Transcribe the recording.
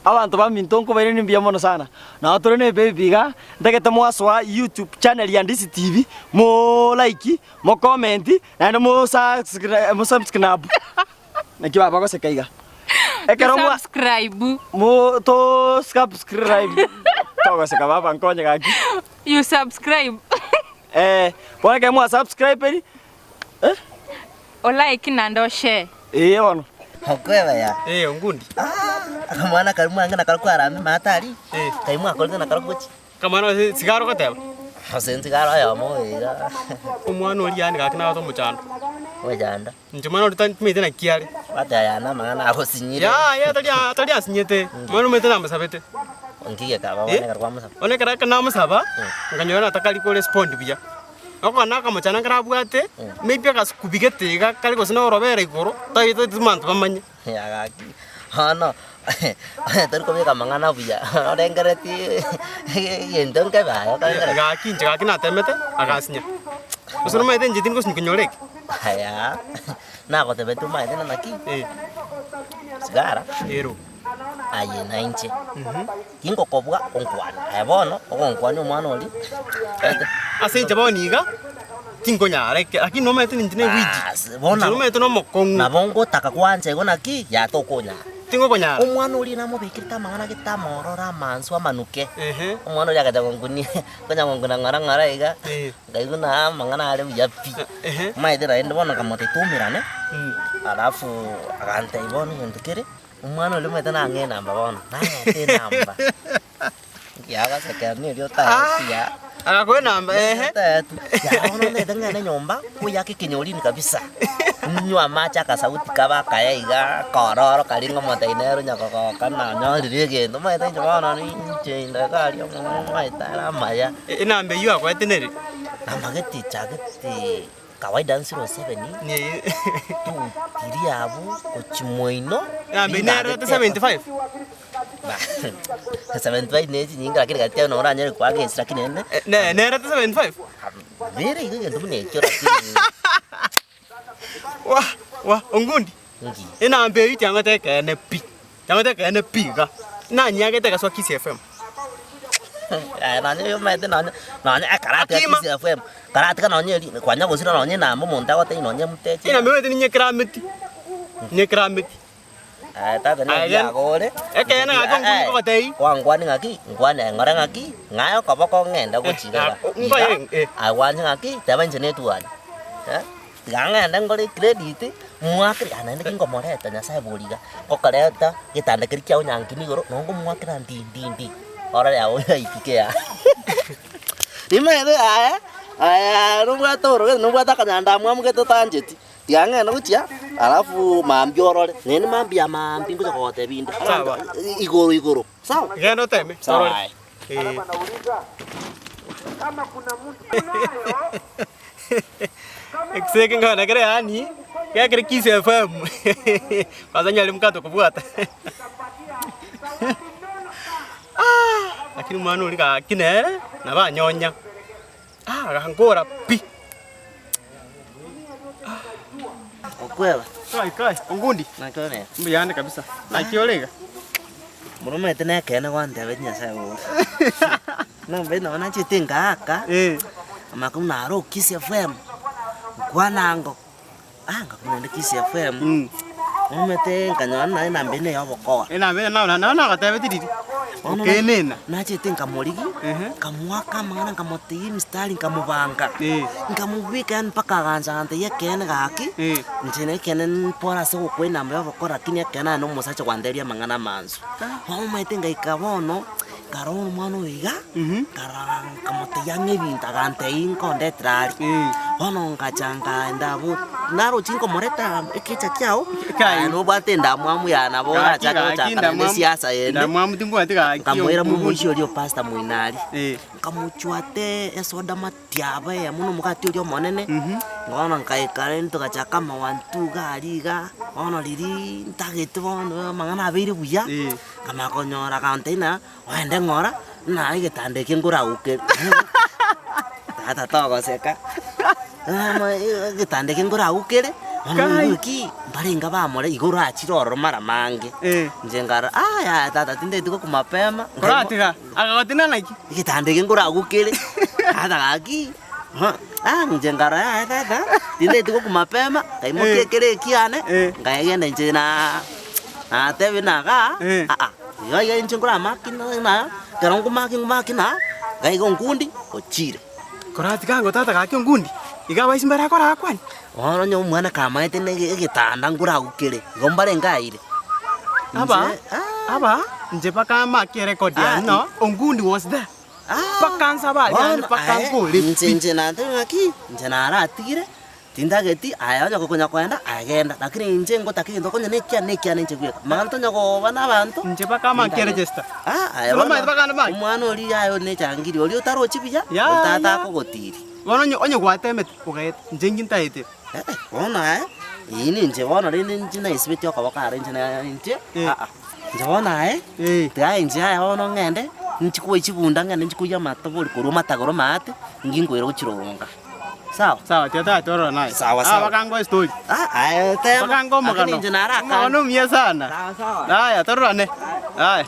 Abanto baminto nkobairaneria mbuya mono sana. Nao tore na ebaby iga, ntagete mwasoa YouTube channel ya Ndisi TV, mo like, mo comment, naende mo subscribe mo subscribe. Naki baba bagoseka iga? Ekero mwa Subscribe. mo to subscribe togoseka baba nkonye gaki. You subscribe. Eh, bono ekero mwa subscriberi, eh? O like naende o share. Ee bono. Okweba ya. Eh, ongundi. Akamwana karia mwange nakarokwo kwarambe maate aria, Eh. kai mwakorete nakarokwo gochia. Akamwana gose sigara ogoteba? Gose nsigara oyomo oyo iga. Omwana oria yaani gaki nabwate omochando. Omochando. Inche omwana oria timanyeti naki are. Bwate aya na amang'ana agosinyire. Yaya tari tari asinyete, omwana omanyete namosabete. Nki gekaba bono Eh? ekero kwamosaba? Bono ekero ekero namosaba, nkanyora natakari korespond buya. Okogana na akamochando nkere abwate, maybe agasukubi gete iga kare gose na orobere igoro, tari abanto bamanye. Yaya gaki, bono onye tori kobeka amang'ana buya, orengeretie egento nkebe aye okorengereria. Gaki inche gaki natemete, agasinya. Gose nomanyete inche tindi gosinya konyora eke? Aya, nagotebetie omanyete ng'a naki, Eh. sigara, Ero. aye na inche. Tingokobua onkwane. Aye bono ogonkwania omwana oria. Ase inche bono iga, tinkonyara eke, lakini nomanyete ninche ne ewigi. Baas, bono Inche nomanyete na omokong'u. Nabo ngotaka kwancha igo naki, yaya tokonyara. Tingokonyara. Omwana oria namobekerete amang'ana gete amororo amansu amanuke. Ehe. Omwana oria agacha gonkunia, konya gonkuna ng'ora ng'ora iga, Eh. nkaigwa buna amang'ana are buya pi. Ehe. Omanyete naende bono nkamotebia toumerane, alafu agantebia bono egento kere. Omwana oria omanyete nang'e enamba bono, nang'ete enamba. Nkiagosekera nerio otaeti ya. Agakoa enamba ehe. Otaeti. Ya bono omanyete ng'ende nyomba, koyaka ekenyorini kabisa, nywe amache akasauti kabe akaya iga, akororo karia ng'omotebia nere onya kogoka nanyorire egento, omanyete inche bono ninche inde iga aria omanyete are amaya. Enamba eywo akoete nere? Namba gete echagete. Kawaida nsiro seveni, two three abwo gochia moino. Namba nere ete 75? Ba 75 ne chinyinga lakini gati nabo oranyare koaka esi lakini ende. Ne nere ete 75? Nere igo egento buna ekio lakini. Wah wah Ongundi, Nki? enamba eywo tiang'ete ekeene pi, tiang'ete ekeene pi iga, nanyagete egasoa Kisii FM. Aye nonye omanyete nonye nonye ekero Akima. Kisii FM, karatiga nonye eri kwanya gosira nonye enamba omonto agotebia nonye mteche. Enamba omanyete ninyekerameti, ninyekerameti. Aye tata Aye, naki agore. ekeene ng'aki onkundi nkogotebia. Kwangwani ng'aki, nkwane ng'ore ng'aki, ng'aye okoboko ng'ende gochia iga. Eh, ngoe, eh. Aye gwancha ng'aki, teba inche netwani, eh. Tiga ng'ende ngore ecredit, mwakere, ah naende ki nkomoreta Nyasaye bori iga, ngokoreta getanda keria kiago nyankini igoro, nabo nkomwakera ndi ndi ndi, orore yago yaikike aa. Rimaene aye, aye nobwate oroge nobwate akanyandamwamu gete otancheti, tiga ng'ende gochia, alafu mambia orore, naende mambia maambia ngocha kogotebia inde, Sawa. igoro igoro, sawa? Genda oteme, Sawa torore. aye. Eh. Ekise eke nkabana kere yaani, gekere Kisii FM, kwanza nyare mkato kobwata lakini omwana oria gaki nere, nabo anyonya, agankora pi. Okweba. Kai kai, Ongundi, Naki ore? mbuyande kabisa, naki ore iga? Moromete nekeene gwantebetie Nyasaye bobe. Nombe nonye nachete ngaaka, Eh. amaka buna aro Kisii FM, nkwanango, ah ngakuna naende Kisii FM, Mm. omanyete nkanyora naye enamba eye ya obokoa. Enamba eye nabo nabo nagotebetie riria, Bono okenena. nachete nkamorigia, Ehe. nkamoaka amang'ana nkamotebia emistari nkamobanga, Eh. nkamobeka yaani mpaka agancha agantebia ekeene gaki, Eh. inche na ekeene mpore ase gokwa enamba ya obokora lakini ekeene aye na omosacha gwantebirie amang'ana amansu. Bono omanyete ngaika bono, Nkarora omwana oyo iga, nkarora nkamotebia ang'e ebinto agantebia nkondetera aria. Bono ngacha nkaenda abwo, naroche nkomoreta ekecha kiao, aye nobwate endamwamu yane nabo orachake gochaka naende esiasa yende, Endamwamu timbwati gaki nkamoira momoisia oria o pastor moino aria, Eh. nkamochwate esoda matiaba eyemo na omogati oria omonene, bono nkaika rende togachaka amawantu iga aria iga, bono riria ntagete bono amang'ana abeire buya. Eh. Nkamanya konyora agantebia ng'a ogende ng'ora, ng'a egetanda eke nkoragoke tata togoseka, egetanda eke nkoragokere, bono Kai. ki? Mbarenge bamore igo orachire ororo mara mange. Eh. Inche nkarora, ah yaya tata tindeti gokwa mapema. Koratiga, agagotina naki? Egetanda eke nkoragwo kere, tata gaki, ha, ah inche nkarora yaya tata, tindeti gokwa mapema, nkaimokia Eh. ekere ekiane, Eh. nkaegenda inche na natebia na igaa, Eh. aa, iga iga inche nkoramaki na ekero nkomaki nkomaki na, ngaiga onkundi, ochire. Koratiga ango tata gaki onkundi, iga abaisi mbare akorakwane. Bono onye omwana kamaete na ege- egetanda nkoragukere, igo mbarenge aire. Aba, Inche, ah, aba, inche mpaka make erecord Ah, yaye no, Ongundi was there. ah, Mpaka nsabe aria bono ande mpaka aye, nkore inche pi. inche nateba ng'aki, inche naratigire, tintageti aye onye gokonya koenda aye genda, lakini inche ngotaka egento konya na ekiane na ekiane inche bweka. Mang'ana tonya koba na abanto, Inche mpaka make tintageti. eregister. Ah, aye Nabo omanyete bono, mpaka ande make. omwana oria aye ore na echangiri, oria otarochi buya, Ya, oria tata ya. akogotiri. Bono onye onye gwatemete ogaeta, inche inki ntaetire? Eh, bono aye, eyio ninche bono rende inche naisibetie okoboko aro inche na inche, Eh. aa, inche bono aye, Eh. tiga inche aye bono ng'ende, nchi koyia chibunda ng'ende nchi koyia amatobori korwa amatagoro maate, ngi nkoira gochironga. Sawa? Sawa, tiga tata tororane aye. Sawa, Ah, sawa. bakangoe story. Ah, aye tema, Bakangoe lakini omogano. inche nara Omogano omuya sana. Sawa, sawa. Aya, tororane. Aya.